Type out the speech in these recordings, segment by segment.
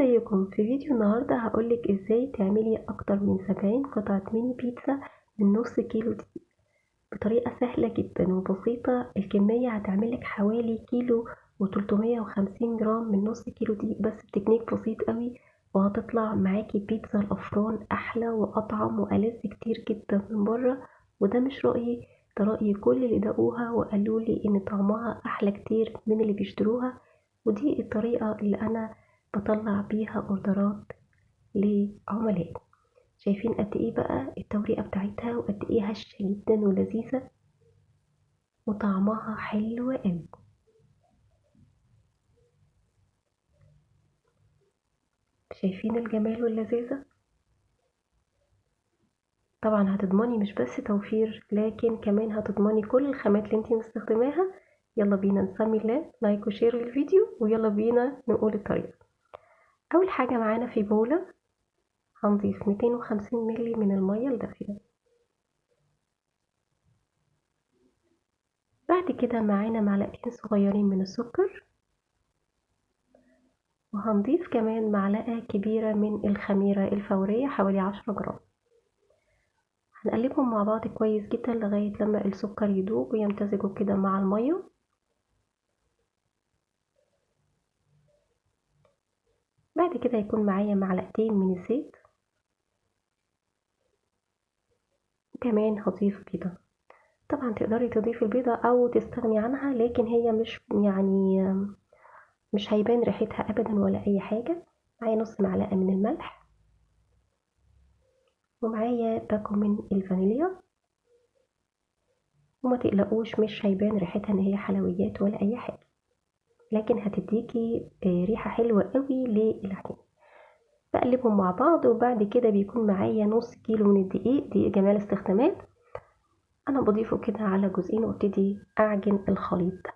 ازيكم؟ في فيديو النهاردة هقولك ازاي تعملي اكتر من 70 قطعة ميني بيتزا من نص كيلو دقيق بطريقة سهلة جدا وبسيطة. الكمية هتعملك حوالي كيلو وتلتمية وخمسين جرام من نص كيلو دقيق بس، بتكنيك بسيط قوي، وهتطلع معاكي بيتزا الأفران أحلى وأطعم وألذ كتير جدا من بره. وده مش رأيي، ده رأي كل اللي دقوها وقالوا لي إن طعمها أحلى كتير من اللي بيشتروها. ودي الطريقة اللي أنا بطلع بيها أوردرات لعملائي. شايفين قد إيه بقى التوريقة بتاعتها وقد إيه هشة جدا ولذيذة وطعمها حلو قوي. شايفين الجمال واللذاذة؟ طبعا هتضمني مش بس توفير، لكن كمان هتضمني كل الخامات اللي انتي مستخدماها. يلا بينا نسمي الله، like و share للفيديو، ويلا بينا نقول الطريقة. اول حاجة معانا في بولة هنضيف 250 ملي من المية الدافية. بعد كده معانا معلقتين صغيرين من السكر، وهنضيف كمان معلقة كبيرة من الخميرة الفورية حوالي 10 جرام. هنقلبهم مع بعض كويس جدا لغاية لما السكر يدوب ويمتزجوا كده مع المية. بعد كده هيكون معايا معلقتين من الزيت، وكمان هضيف بيضة. طبعا تقدري تضيفي البيضة او تستغني عنها، لكن هي مش هيبان ريحتها ابدا ولا اي حاجة. معايا نص معلقة من الملح، ومعايا باكو من الفانيليا، وما تقلقوش مش هيبان ريحتها ان هي حلويات ولا اي حاجة، لكن هتديكي ريحة حلوة قوي للعجينة. بقلبهم مع بعض. وبعد كده بيكون معايا نص كيلو من الدقيق، دقيق جميع الاستخدامات، انا بضيفه كده على جزئين وابتدي اعجن الخليط ده.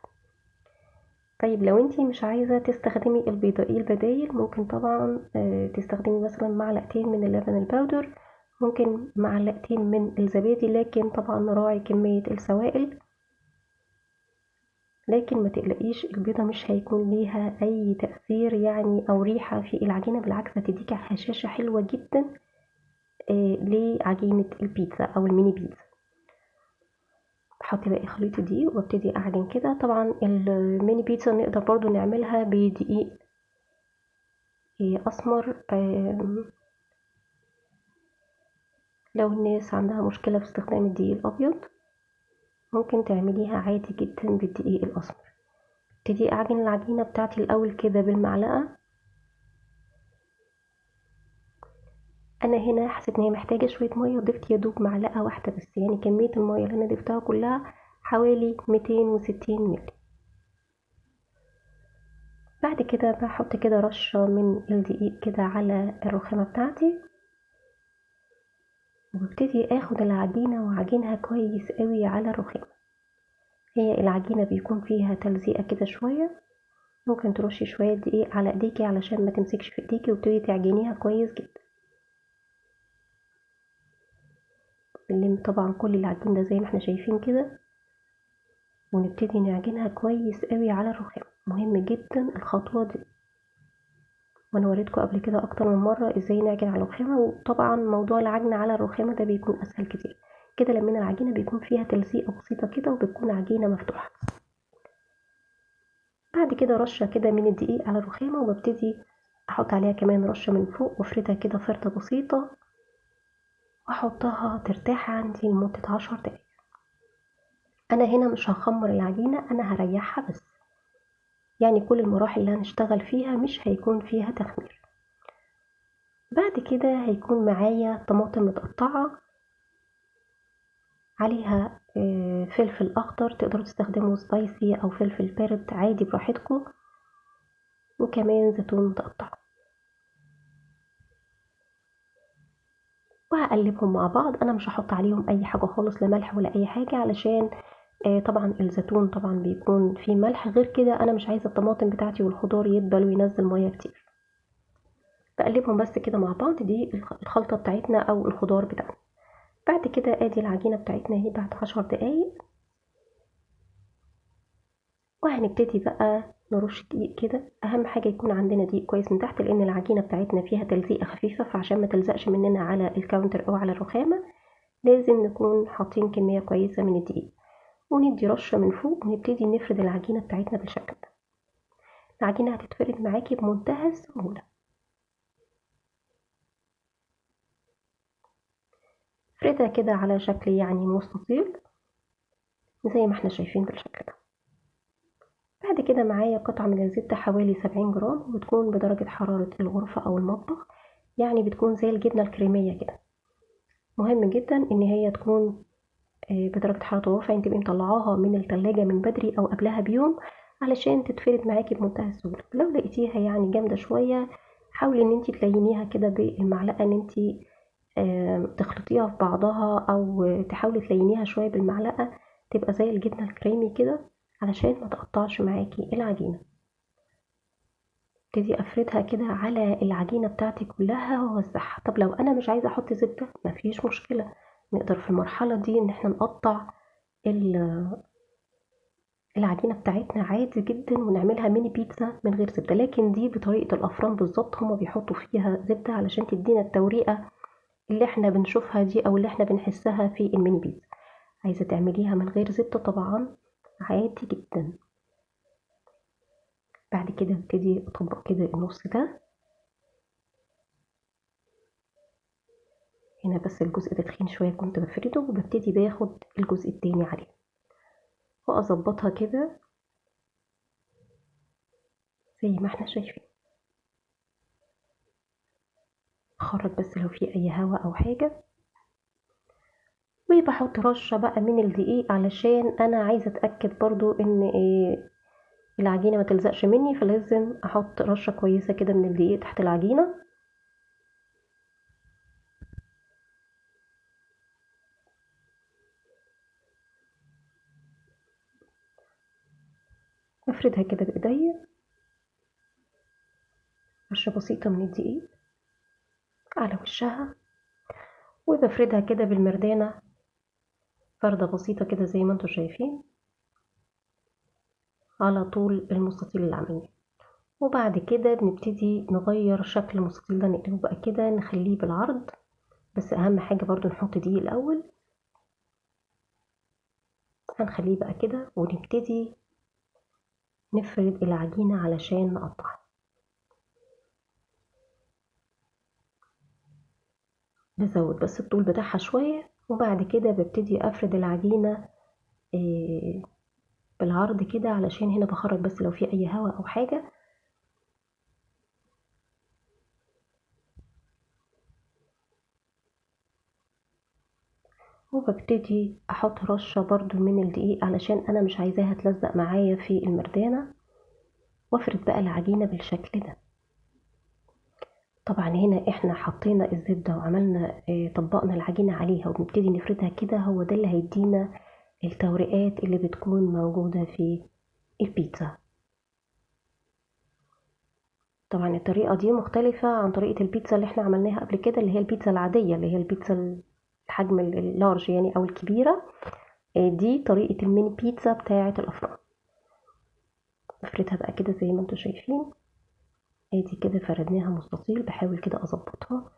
طيب لو انتي مش عايزة تستخدمي البيضة، ايه البدايل؟ ممكن طبعا تستخدمي مثلا معلقتين من اللبن الباودر، ممكن معلقتين من الزبادي، لكن طبعا نراعي كمية السوائل. لكن ما تقلقيش، البيضة مش هيكون ليها اي تأثير او ريحة في العجينة، بالعكس هتديكي هشاشة حلوة جدا لعجينة البيتزا او الميني بيتزا. بحط باقي خليط دي وابتدي اعجن كده. طبعا الميني بيتزا نقدر برضو نعملها بدقيق اسمر، لو الناس عندها مشكلة في استخدام الدقيق الابيض ممكن تعمليها عادي جدا بالدقيق الاسمر. ابتدي اعجن العجينة بتاعتي الاول كده بالمعلقة. انا هنا حسيت ان هي محتاجة شوية مية، ضفت يا دوب معلقة واحدة بس، يعني كمية المية اللي انا ضفتها كلها حوالي 260 ملي. بعد كده بحط كده رشة من الدقيق كده على الرخامة بتاعتي، وببتدي اخد العجينة واعجنها كويس قوي على الرخامة. هي العجينة بيكون فيها تلزيقة كده شوية، ممكن ترشي شوية دقيق على ايديكي علشان ما تمسكش في ايديكي، وابتدي تعجنيها كويس جدا. بنلم طبعا كل العجين ده زي ما احنا شايفين كده، ونبتدي نعجنها كويس قوي على الرخام. مهم جدا الخطوة دي، وانا وريتكم قبل كده اكتر من مرة ازاي نعجن على الرخامة، وطبعا موضوع العجن على الرخامة ده بيكون اسهل كتير. كده لمينا العجينة بيكون فيها تلزيقة بسيطة كده، وبتكون عجينة مفتوحة. بعد كده رشة كده من الدقيق على الرخامة، وببتدي احط عليها كمان رشة من فوق، وافردها كده فردة بسيطة، واحطها ترتاح عندي لمدة 10 دقايق. انا هنا مش هخمر العجينة، انا هريحها بس، يعني كل المراحل اللي هنشتغل فيها مش هيكون فيها تخمير. بعد كده هيكون معايا طماطم متقطعة عليها فلفل اخضر، تقدروا تستخدموا سبايسي او فلفل بارد عادي براحتكم، وكمان زيتون متقطع، وهقلبهم مع بعض. انا مش هحط عليهم اي حاجة خالص، لا ملح ولا اي حاجة، علشان طبعا الزيتون طبعا بيكون فيه ملح. غير كده انا مش عايزة الطماطم بتاعتي والخضار يدبل وينزل مية كتير. بقلبهم بس كده مع بعض. دي الخلطة بتاعتنا او الخضار بتاعنا. بعد كده ادي العجينة بتاعتنا اهي بعد 10 دقايق، وهنبتدي بقى نرش دقيق كده. اهم حاجة يكون عندنا دقيق كويس من تحت، لان العجينة بتاعتنا فيها تلزيقه خفيفة، فعشان ما تلزقش مننا على ال counter او على الرخامه لازم نكون حاطين كمية كويسة من الدقيق. وندي رشه من فوق ونبتدي نفرد العجينة بتاعتنا بالشكل ده. العجينة هتتفرد معاكي بمنتهى السهولة. فردها كده على شكل يعني مستطيل زي ما احنا شايفين بالشكل ده. بعد كده معايا قطعة من الزبدة حوالي 70 جرام، وبتكون بدرجة حرارة الغرفة أو المطبخ، يعني بتكون زي الجبنة الكريمية كده. مهم جدا إن هي تكون بدرجة حرارة الغرفة، يعني تبقي مطلعاها من التلاجة من بدري أو قبلها بيوم علشان تتفرد معاكي بمنتهى السهولة. لو لقيتيها يعني جامدة شوية حاولي إن انتي تلينيها كده بالمعلقة، إن انتي تخلطيها في بعضها أو تحاولي تلينيها شوية بالمعلقة تبقى زي الجبنة الكريمي كده علشان ما تقطعش معاكي العجينة. ابتدي افردها كده على العجينة بتاعتي كلها واوزعها. طب لو انا مش عايزة احط زبدة مفيش مشكلة، نقدر في المرحلة دي ان احنا نقطع العجينة بتاعتنا عادي جدا ونعملها ميني بيتزا من غير زبدة، لكن دي بطريقة الافران بالظبط، هما بيحطوا فيها زبدة علشان تدينا التوريقة اللي احنا بنشوفها دي او اللي احنا بنحسها في الميني بيتزا. عايزة تعمليها من غير زبدة طبعا عادي جدا. بعد كده ابتدي اطبق كده النص ده هنا، بس الجزء ده تخين شوية كنت بفرده، وببتدي باخد الجزء التاني عليه واظبطها كده زي ما احنا شايفين. اخرج بس لو في اي هواء او حاجة. وبحط رشة بقى من الدقيق علشان انا عايزة اتأكد برضو ان العجينة ما تلزقش مني، فلازم احط رشة كويسة كده من الدقيق تحت العجينة. افردها كده بايديا، رشة بسيطة من الدقيق على وشها، وبفردها كده بالمردانة فردة بسيطة كده زي ما انتم شايفين على طول المستطيل اللي عملناه. وبعد كده بنبتدي نغير شكل المستطيل ده، نقلبه بقى كده نخليه بالعرض، بس اهم حاجة برضو نحط دقيق الاول. هنخليه بقى كده ونبتدي نفرد العجينة علشان نقطعها. بزود بس الطول بتاعها شوية، وبعد كده ببتدي افرد العجينة بالعرض كده علشان هنا بخرج بس لو في اي هواء او حاجة. وببتدي احط رشة برضو من الدقيق علشان انا مش عايزاها تلزق معايا في المردانة، وافرد بقى العجينة بالشكل ده. طبعا هنا احنا حطينا الزبدة وعملنا طبقنا العجينة عليها وبنبتدي نفردها كده، هو ده اللي هيدينا التوريقات اللي بتكون موجودة في البيتزا. طبعا الطريقة دي مختلفة عن طريقة البيتزا اللي احنا عملناها قبل كده، اللي هي البيتزا العادية اللي هي البيتزا الحجم ال large يعني او الكبيرة. دي طريقة الميني بيتزا بتاعة الافران. افردها بقى كده زي ما انتم شايفين، ادي كده فردناها مستطيل، بحاول كده اظبطها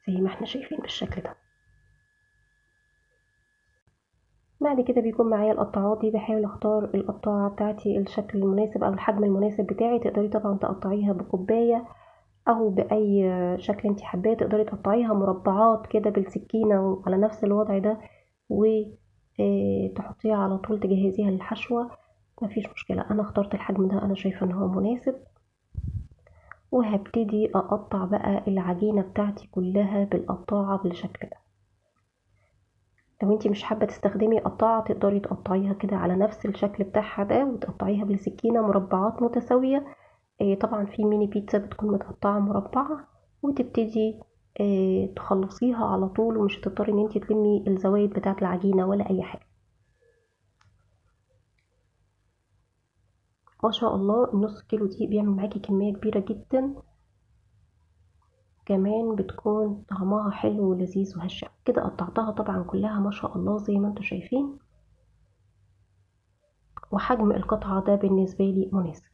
زي ما احنا شايفين بالشكل ده. بعد كده بيكون معايا القطاعات دي، بحاول اختار القطاعة بتاعتي الشكل المناسب او الحجم المناسب بتاعي. تقدري طبعا تقطعيها بكوباية او باي شكل انت حباه، تقدري تقطعيها مربعات كده بالسكينة وعلى نفس الوضع ده، وتحطيها على طول تجهزيها للحشوة، مفيش مشكلة. انا اخترت الحجم ده، انا شايفة ان هو مناسب. وهبتدي اقطع بقى العجينة بتاعتي كلها بالقطاعة بالشكل ده. لو انتي مش حابة تستخدمي قطاعة تقدري تقطعيها كده على نفس الشكل بتاعها ده، وتقطعيها بالسكينة مربعات متساوية. طبعا في ميني بيتزا بتكون متقطعة مربعة، وتبتدي تخلصيها على طول، ومش هتضطري ان انتي تلمي الزوايد بتاعة العجينة ولا اي حاجة. ما شاء الله النص كيلو دي بيعمل معاكي كمية كبيرة جدا، كمان بتكون طعمها حلو ولذيذ وهشة كده. قطعتها طبعا كلها ما شاء الله زي ما انتم شايفين. وحجم القطعة ده بالنسبة لي مناسب.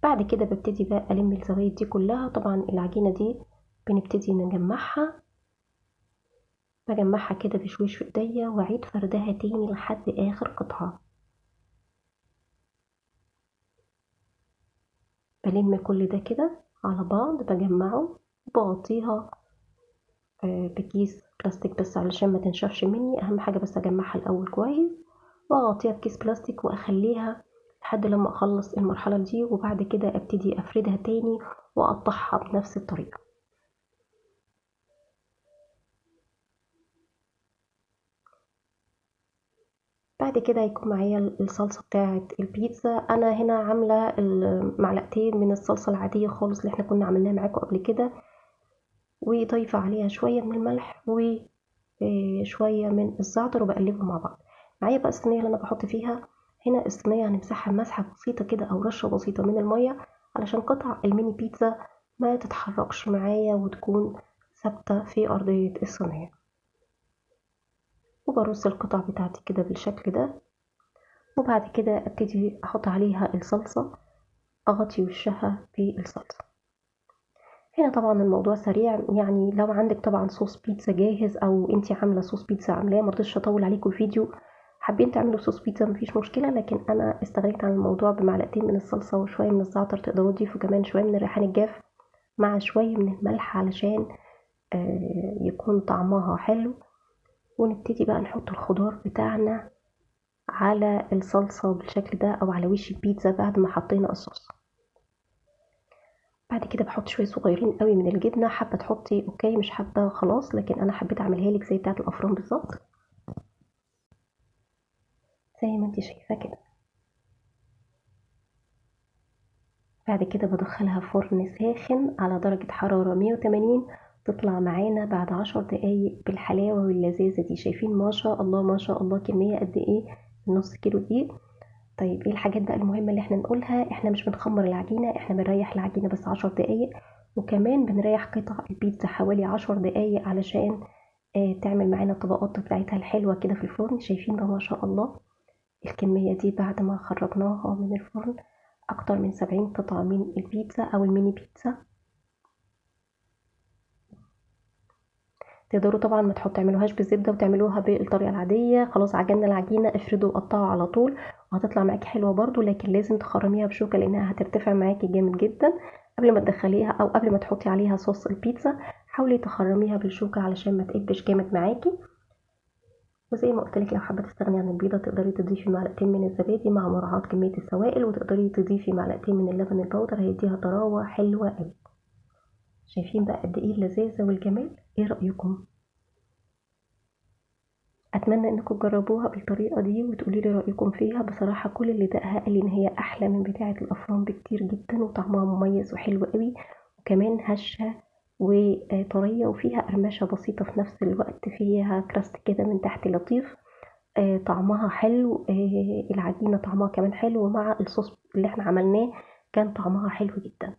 بعد كده ببتدي بقى ألم الزوايد دي كلها. طبعا العجينة دي بنبتدي نجمعها، بجمعها كده بشويش في ايديا واعيد فردها تاني لحد اخر قطعة. بلم كل ده كده على بعض، بجمعه وبغطيها بكيس بلاستيك بس علشان ما تنشفش مني. اهم حاجة بس اجمعها الاول كويس واغطيها بكيس بلاستيك واخليها لحد لما اخلص المرحلة دي، وبعد كده ابتدي افردها تاني واقطعها بنفس الطريقة. بعد كده هيكون معايا الصلصة بتاعة البيتزا. انا هنا عاملة معلقتين من الصلصة العادية خالص اللي احنا كنا عملناها معاكم قبل كده، وضايفة عليها شوية من الملح وشوية من الزعتر وبقلبهم مع بعض. معايا بقى الصينية اللي انا بحط فيها. هنا الصينية هنمسحها مسحة بسيطة كده او رشة بسيطة من المية علشان قطع الميني بيتزا ما تتحركش معايا وتكون ثابتة في أرضية الصينية. وبرص القطع بتاعتي كده بالشكل ده، وبعد كده ابتدي احط عليها الصلصة، اغطي وشها بالصلصة. هنا طبعا الموضوع سريع، يعني لو عندك طبعا صوص بيتزا جاهز او انتي عاملة صوص بيتزا عاملاه، مرضتش اطول عليكم الفيديو، حابين تعملوا صوص بيتزا مفيش مشكلة، لكن انا استغنيت عن الموضوع بمعلقتين من الصلصة وشوية من الزعتر، تقدروا تضيفوا كمان شوية من الريحان الجاف مع شوية من الملح علشان يكون طعمها حلو. ونبتدي بقى نحط الخضار بتاعنا على الصلصة بالشكل ده او على وش البيتزا بعد ما حطينا الصوص. بعد كده بحط شوية صغيرين قوي من الجبنة، حابة تحطي okay، مش حابة خلاص، لكن انا حبيت اعملها لك زي بتاعة الافران بالظبط زي ما انت شايفة كده. بعد كده بدخلها فرن ساخن على درجة حرارة 180، تطلع معانا بعد 10 دقايق بالحلاوة واللذاذة دي. شايفين ما شاء الله ما شاء الله كمية قد ايه، نص كيلو دقيق. طيب ايه الحاجات بقى المهمة اللي احنا نقولها؟ احنا مش بنخمر العجينة، احنا بنريح العجينة بس 10 دقايق، وكمان بنريح قطع البيتزا حوالي 10 دقايق علشان تعمل معانا الطبقات بتاعتها الحلوة كده في الفرن. شايفين بقى ما شاء الله الكمية دي بعد ما خرجناها من الفرن، اكتر من 70 قطعة من البيتزا او الميني بيتزا. تقدروا طبعا ما تعملوهاش بالزبدة وتعملوها بالطريقة العادية. خلاص عجننا العجينة، افردوا وقطعوا على طول وهتطلع معاكي حلوة برضو، لكن لازم تخرميها بشوكة لانها هترتفع معاكي جامد جدا. قبل ما تدخليها او قبل ما تحطي عليها صوص البيتزا حاولي تخرميها بالشوكة علشان ما تقبش جامد معاكي. وزي ما قلت لك لو حابة تستغني عن البيضة تقدري تضيفي معلقتين من الزبادي مع مراعاة كمية السوائل، وتقدري تضيفي معلقتين من اللبن البودر، هيديها طراوه حلوة قوي. شايفين بقى قد ايه اللذاذه والجمال؟ ايه رايكم؟ اتمنى انكم تجربوها بالطريقة دي وتقولي لي رايكم فيها. بصراحة كل اللي دقها قال لي ان هي احلى من بتاعه الافران بكتير جدا، وطعمها مميز وحلو قوي، وكمان هشه وطريه وفيها قرمشه بسيطة في نفس الوقت، فيها كراست كده من تحت لطيف، طعمها حلو، العجينة طعمها كمان حلو، ومع الصوص اللي احنا عملناه كان طعمها حلو جدا.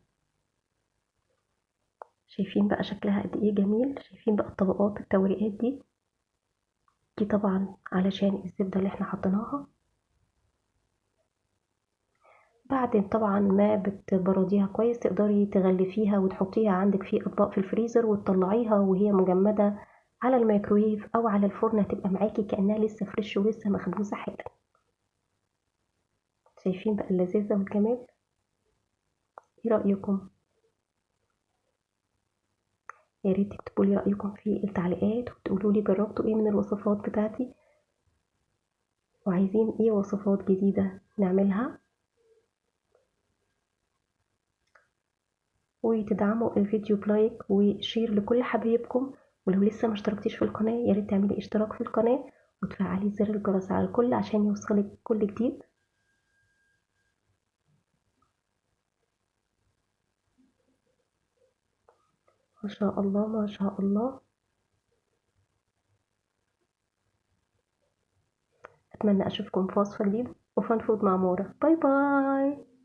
شايفين بقى شكلها قد ايه جميل؟ شايفين بقى الطبقات التوريقات دي؟ دي طبعا علشان الزبدة اللي احنا حطيناها. بعد طبعا ما بتبرديها كويس تقدري تغلفيها وتحطيها عندك في اطباق في الفريزر، وتطلعيها وهي مجمدة على الميكرويف او على الفرن، هتبقى معاكي كأنها لسه fresh ولسه مخبوزة حالا. شايفين بقى اللذاذة والجمال؟ ايه رأيكم؟ يا ريت تكتبوا لي رأيكم في التعليقات وتقولوا لي جربتوا ايه من الوصفات بتاعتي، وعايزين ايه وصفات جديدة نعملها، وتدعموا الفيديو ب like و share لكل حبايبكم. ولو لسه ما اشتركتيش في القناة يا ريت تعملي اشتراك في القناة وتفعلي زر الجرس على الكل عشان يوصلك كل جديد. ما شاء الله ما شاء الله. اتمنى اشوفكم في وصفة جديدة وفن فود مع مورا. bye bye.